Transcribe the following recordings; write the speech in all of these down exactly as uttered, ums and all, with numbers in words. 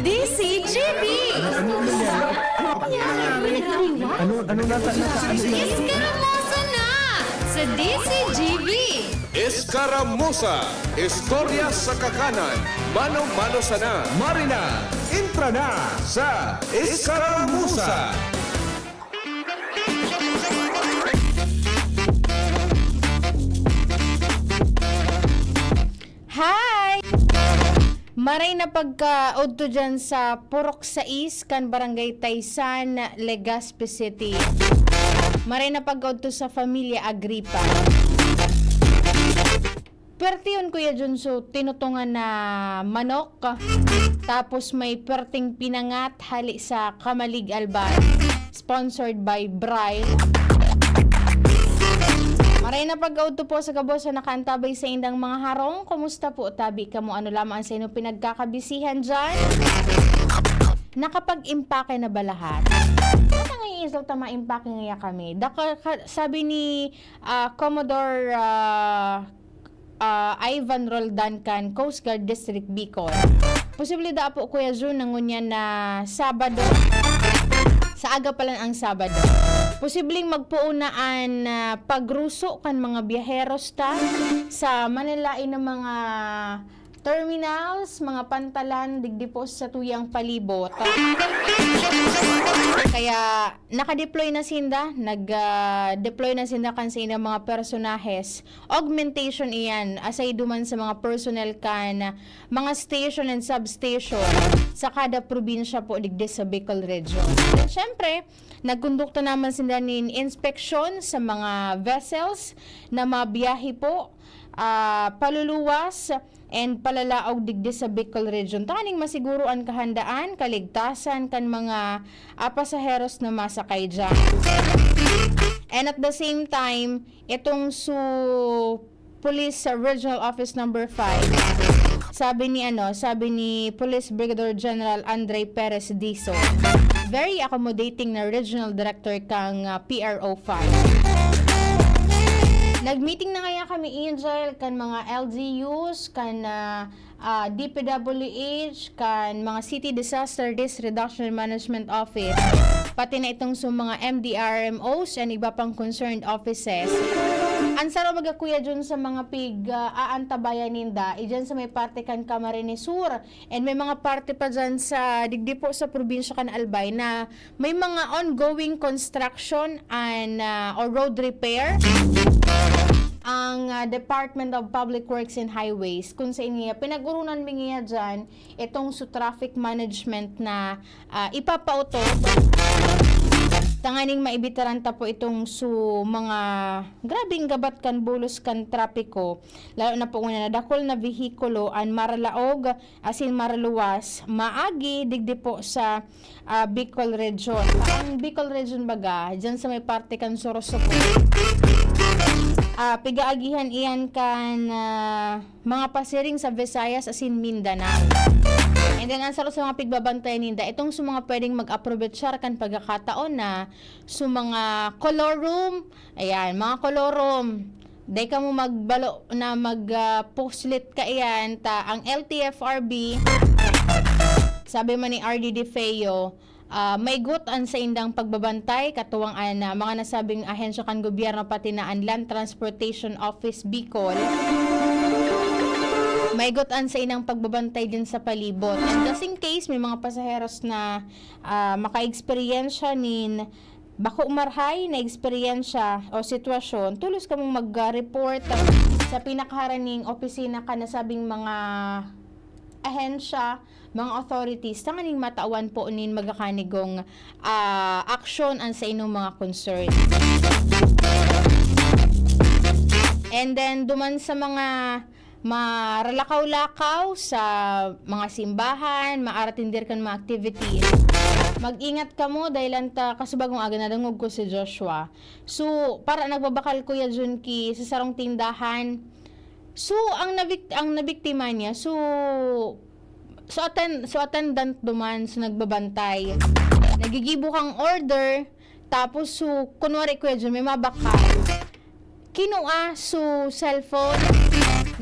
D C G B! Ano, ano nata, nata, ano yan? Iskaramosa na sa D C G B! Iskaramosa, istorya sa kakanan, mano-mano sana. Marina, intra na sa Iskaramosa! Hi! Maray na pagkaodto dyan sa Purok sais kan Barangay Taysan, Legazpi City. Maray na pagkaodto sa Familia Agripa. Pwertehon, Kuya Junso, tinutungan na manok. Tapos may pwerteng pinangat hali sa Kamalig Albay. Sponsored by Braille. Maray na pagkaodto po sa gabos sa nakaantabay sa indang mga harong. Kumusta po, tabi kamo? Ano lamang ang sa inyong pinagkakabisihan dyan? Nakapag-impake na ba lahat? Baka ngayon, Isel, ta maimpake ngaya kami. Daka, ka- sabi ni ah, Commodore ah, ah, Ivan Roldan kan Coast Guard District Bicol. Posible da po, Kuya Jun, na ngunyan na Sabado. Sa aga pa lang ang Sabado. Posibleng magpoon na an ah, pagruso kan mga biyaheros ta sa manalain na mga terminals, mga pantalan, digdi po sa tuyang palibot. Kaya naka-deploy na sinda, nag-deploy na sinda kan sa ilang mga personahes. Augmentation iyan, aside duman sa mga personnel kan mga station and substation sa kada probinsya po digdi sa Bicol Region. Then, syempre, nagkondukta naman sila nin inspeksyon sa mga vessels na mabiyahe po, ah, paluluwas and palalaog digdi sa Bicol Region, tanganing masiguro an kahandaan, kaligtasan kan mga, ah, pasaheros na masakay diyan. And at the same time, itong su Police sa Regional Office Number five, sabi ni, ano, sabi ni Police Brigadier General Andre Perez Dizon, very accommodating na Regional Director kang, ah, P R O five. Nag-meeting na ngaya kami, Angel, kan mga L G Us, kan, ah, ah, D P W H, kan mga City Disaster Risk Reduction and Management Office, pati na itong sa mga M D R M Os and iba pang concerned offices. An saro baga, Kuya Jun, sa mga pig, ah, aantabayan ninda, iyan sa may parte kan Camarines Sur, and may mga parte pa dyan sa digdi po sa probinsya kan Albay na may mga ongoing construction and, ah, o road repair ang, ah, Department of Public Works and Highways. Kung sa inyo, pinag-urunan mi niya dyan, itong sa traffic management na, ah, ipapautob. Tanganing maibitaran ta po itong su mga grabing gabat kan bulos kan trapiko. Lalo na po una na dakul na vehikulo an maralaog asin maraluwas maagi digdi po sa, ah, Bicol Region. Ang Bicol Region baga, dyan sa may parte kan Sorsogon, ah, pigaagihan iyan kan, ah, mga pasiring sa Visayas asin Mindanao. And then, ang saro sa mga pigbabantayan ninda, itong sa mga pwedeng mag-aprovechar kan pagkakataon na sa mga colorum, ayan, mga colorum, dai kamo magbalo na mag, ah, puslit kaiyan, ta ang L T F R B, sabi man ni R D De Feo, ah, maigot an saindang pagbabantay, katuwang an, ah, mga nasabing ahensya kan gobyerno, pati na an Land Transportation Office Bicol. Maigot an saindang pagbabantay din sa palibot. And just in case, may mga pasaheros na, ah, maka-eksperyensya nin bako marahay na eksperyensya o sitwasyon, tolos kamong mag-report sa pinakaharaning opisina kan nasabing mga ahensya, mga authorities, tanganing matawan po nin magakanigong, ah, aksyon an saindong mga concern. And then, duman sa mga maralakaw-lakaw sa mga simbahan, maaratender kan mga activities. Mag-ingat kamo, dahil anta kasubagong aga nadangog ko si Joshua. So, para nagbabakal, Kuya Jun, ki sa sarong tindahan. So, ang nabik-, ang nabiktima niya, so, so, atten-, so attendant duman, so nagbabantay. Nagigibo kang order, tapos, so, kunwari, Kuya Jun, may mabakal. Kinua, so, cellphone.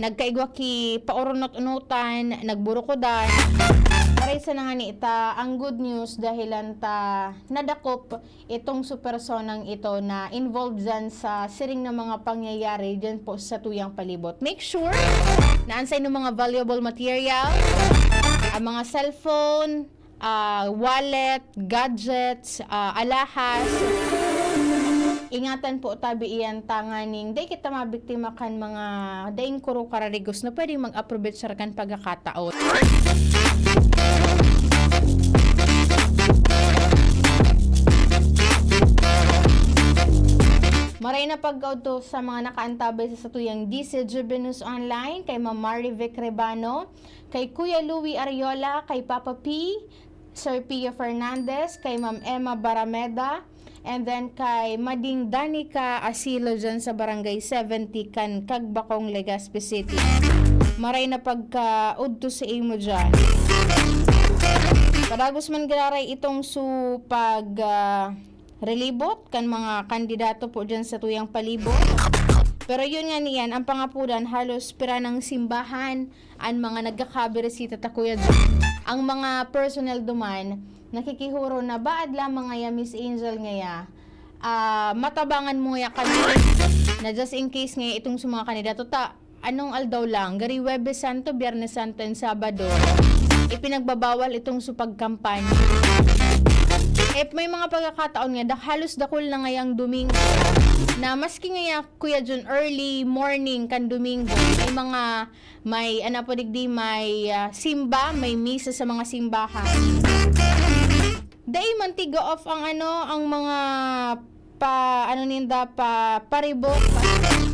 nagkaigwa ki paurunot-unutan, nagburukodan. Maray sana ngani ta ang good news dahilan ta nadakop itong su personang ito na involved dyan sa siring na mga pangyayari dyan po sa tuyang palibot. Make sure na ang sa inyong mga valuable material, ang mga cellphone, ah, wallet, gadgets, ah, alahas. Ingatan po tabi iyan tanganing dai kita mabiktima kan mga daing kuro kararigos na pwedeng mag-aprovechar kan pagkakataon. Maray na pagkaudto sa mga nakaantabay sa satuyang D C G B News Online, kay Ma'am Marivic Rebano, kay Kuya Louie Ariola, kay Papa P, Sir Pio Fernandez, kay Ma'am Emma Barameda, and then kay Mading Danica Asilo dyan sa Barangay seventy kan Cagbacong, Legazpi City. Maray na pagkaudto sa imo dyan. Padagos man giraray itong su pag, ah, relibot kan mga kandidato po dyan sa tuyang palibot. Pero yun nga niyan, ang pangapudan, halos pira ng simbahan, ang mga nagkakabirisita ta, Kuya Jun. Ang mga personnel duman, nakikihuro na baad lamang ngaya, Miss Angel, ngaya, ah, matabangan mo ngaya kami na just in case ngaya itong sa mga kandidato ta, anong aldaw lang, gari Huwebes Santo, Biyernes Santo, and Sabado, ipinagbabawal itong sa pagkampanya. Eh, may mga pagkakataon nga, da-, halos dakul na ngayang Domingo, na maski ngaya, Kuya Jun, early morning kan Domingo, may mga, may, ano po, digdi, may, ah, simba, may misa sa mga simbahan. Dai man tiga off ang, ano, ang mga pa, ano ninda, pa, paribok,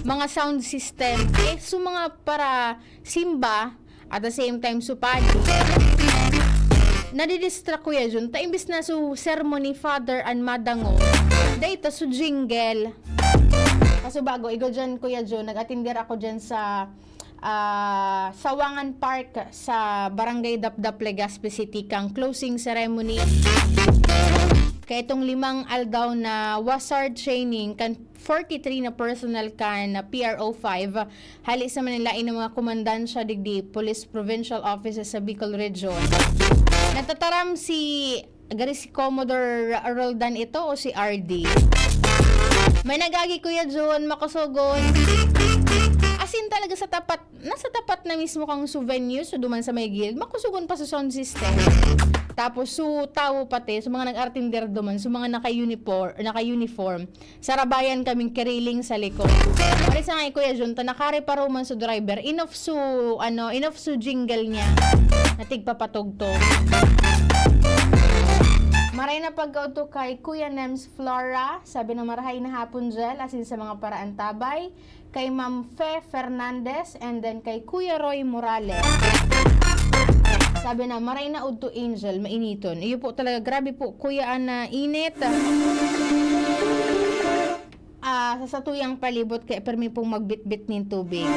mga sound system. Eh, so mga para simba, at the same time, so padi. Nadidistract, Kuya Jun. Ta imbis na so sermon ni Father an madango, dai ta so jingle. Kaso bago, igo dyan, Kuya Jun, nag-atinder ako dyan sa, ah, Sawangan Park sa Barangay Dapdap, Legazpi City, kang closing ceremony. Kaya itong limang aldaw na wasar training kan forty-three na personnel kan P R O five, hali sa Manila, in mga komandansya digdi, Police Provincial Offices sa Bicol Region. Natataram si, gari si Commodore Roldan ito o si R D? May nagagi, Kuya Jun, makusugon. As in, talaga sa tapat, nasa tapat na mismo kang souvenir, so duman sa may gilid, makusugon pa sa sound system. Tapos, so tawo pati, so mga nag-artinder duman, so mga naka-uniform, naka-uniform. Sarabayan kaming kiriling sa likod. Pare sa nga, Kuya Jun, ta nakare pa man so driver, enough so, ano, enough so jingle niya na tigpapatugtog. Maray na pagkaudto kay Kuya Nems Flora, sabi na, "Marahay na hapon, Jel, asin sa mga paraantabay, kay Ma'am Fe Fernandez, and then kay Kuya Roy Morales." Sabi na, "Maray na udto, Angel, mainiton." Iyo po talaga, grabe po, Kuya, an init. Ah, sa satuyang palibot, kaya permi pong magbitbit nin tubig.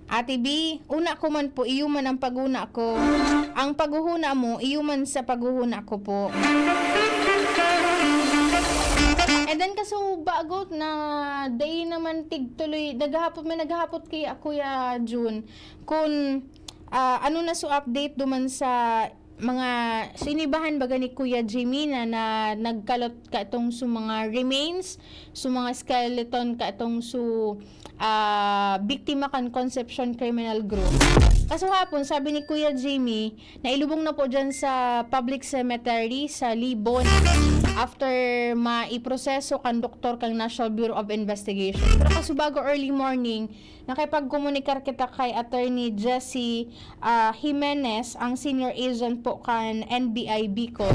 Ate B, una ko man po, iyo man ang paguna ko. Ang paghuhuna mo, iyo man sa paghuhuna ko po. And then, kaso bago na, day naman tigtuloy, naghahapot, may naghahapot kay Kuya Jun, kun, ah, ano na so update duman sa mga sinibahan baga ni Kuya Jimmy na, na nagkalot ka itong su mga remains, su mga skeleton ka itong su, ah, biktima kan Concepcion Criminal Group. Kaso hapon, sabi ni Kuya Jimmy, nailubong na po dyan sa public cemetery sa Libon after maiproseso kan doktor kan National Bureau of Investigation. Pero kaso bago early morning, nakipagkomunikar kita kay Attorney Jesse, ah, Jimenez, ang senior agent po kan N B I Bicol.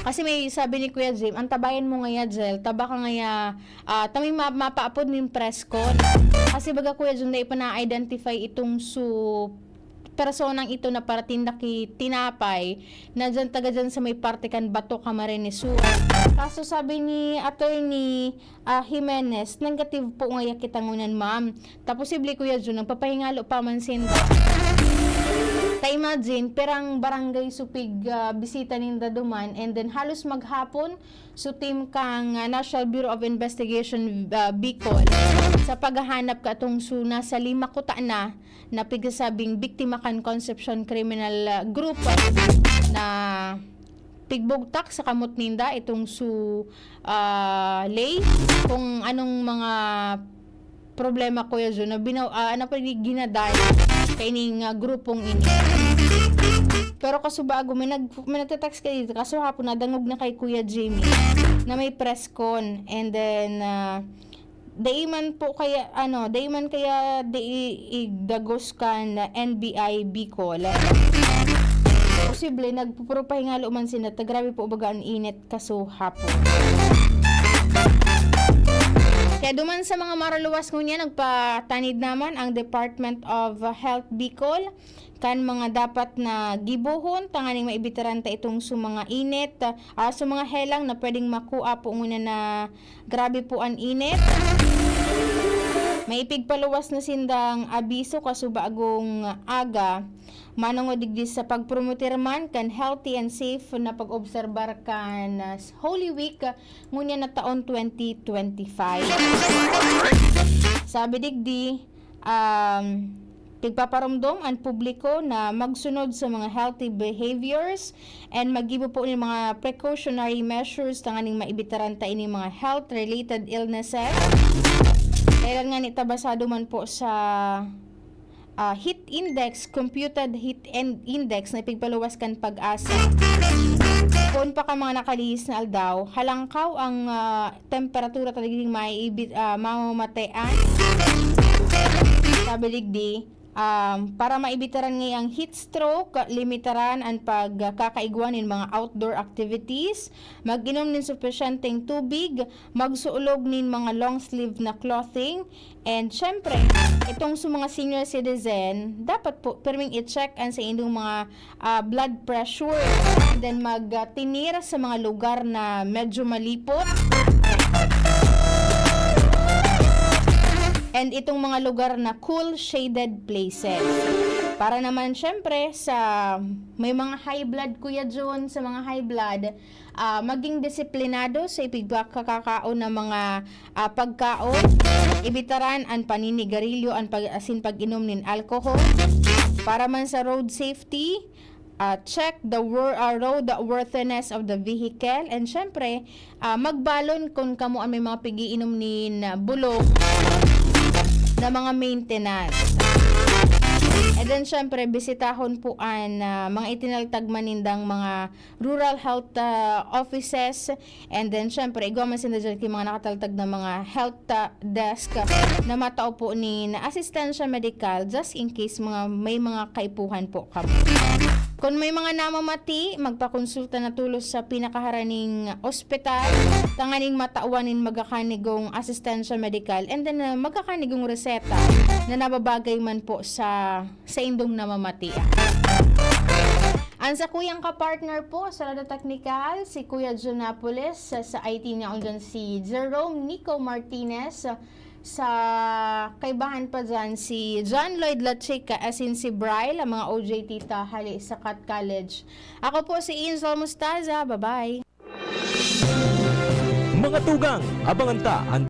Kasi may sabi ni Kuya Jim, "Antabayan mo ngaya, Jel, ta baka ngaya, ah, ta may ma-, mapaapod ning press con." Kasi baga, Kuya Jim, dai pa na-identify itong su personang ito na paratinda ki tinapay na dyan, taga dyan sa may parte kan Bato, Camarines Sur. Kaso sabi ni Attorney, ah, Jimenez, negative po ngaya kita ngunyan, ma'am. Ta posible, Kuya Jun, nagpapahingalo pa man sinda. Ta-imagine, pirang barangay supig, ah, bisita ninda duman, and then halos maghapon, so team kang, ah, National Bureau of Investigation, ah, Bicol, sa paghahanap katong su nasa lima kuta na, na pigsasabing biktima kan Concepcion Criminal, ah, Group na pigbugtak sa kamot ninda itong su, ah, Ley, kung anong mga problema, Kuya Jun, na binaw-, ah, ano pa, ginadan kaining, ah, grupong ini. Pero kasubago, may nag-, may nagte-text kaini, kaso hapon nadangog na kay Kuya Jimmy na may press con. And then, ah, dai man po kaya, ano, dai man kaya di i-, igdagos kan N B I Bicol. Posible, nagpupuro pahingalo man sinda, ta grabe po baga an init kaso hapon. Kaya duman sa mga maraluwas ngunyan, nagpatanid naman ang Department of Health Bicol kan mga dapat na gibohon tanganing maibitaran ta itong su mga init, ah, su mga helang na pwedeng makua po ngunyan na grabe po an init. May ipigpaluwas na sindang abiso kaso bagong aga. Manongod digdi sa pagpromoter man kan healthy and safe na pag-obserbar kan, ah, Holy Week, ah, ngunyan na taon twenty twenty-five. Sabi digdi, um, pigpaparomdom an publiko na magsunod sa mga healthy behaviors and maggibo po nin mga precautionary measures tanganing maibitaran ta ini mga health-related illnesses. Kailan nga ni ta basado man po sa ah, heat index, computed heat and index na ipigpaluwas kan PAGASA. Poon pa kan mga nakalihis na aldaw, halangkaw ang, ah, temperatura ta digding maibi-, ah, mamamatean. Sabi digdi, um, para maibitaran ngayang heat stroke, limitaran an pagkakaigwa nin mga outdoor activities, mag-inom nin supisyenteng tubig, magsuolog nin mga long sleeve na clothing, and syempre, itong sa mga senior citizen, dapat po pirming i-check an sa indong mga, ah, blood pressure. And then mag, ah, tinir sa mga lugar na medyo malipot. And itong mga lugar na cool, shaded places. Para naman, syempre, sa may mga high blood, Kuya Jun, sa mga high blood, ah, maging disiplinado sa ipigkakakaon ng mga, ah, pagkaon. Ibitaran an paninigarilyo, an pag-, asin pag-inom nin alcohol. Para man sa road safety, ah, check the wor-, ah, road worthiness of the vehicle. And syempre, ah, magbalon kun kamo an may mga pag-iinom nin, ah, bulong na mga maintenance. And then, syempre, bisitahon po an, ah, mga itinaltag man nindang mga rural health, ah, offices. And then, syempre, igwa man sinda dyan kay mga nakataltag na mga health, ah, desk, ah, na matao po nin asistensya medikal just in case mga, may mga kaipuhan po kamo. Kung may mga namamati, magpakonsulta na tulos sa pinakaharaning ospital tanganing matawan nin magakanigong asistensya medikal and then, ah, magakanigong reseta na nababagay man po sa, sa indong namamati. Ang sakuyang kapartner po sa Radyo Teknikal, si Kuya Jonapolis, sa, sa I T niya, dyan si Jerome Nico Martinez, sa kaibahan pa dyan, si John Lloyd Lachica, asin si Bry, ang mga O J T ta hali sa Cat College. Ako po si Angel Mostaza. Bye-bye. Mga tugang, abangan ta an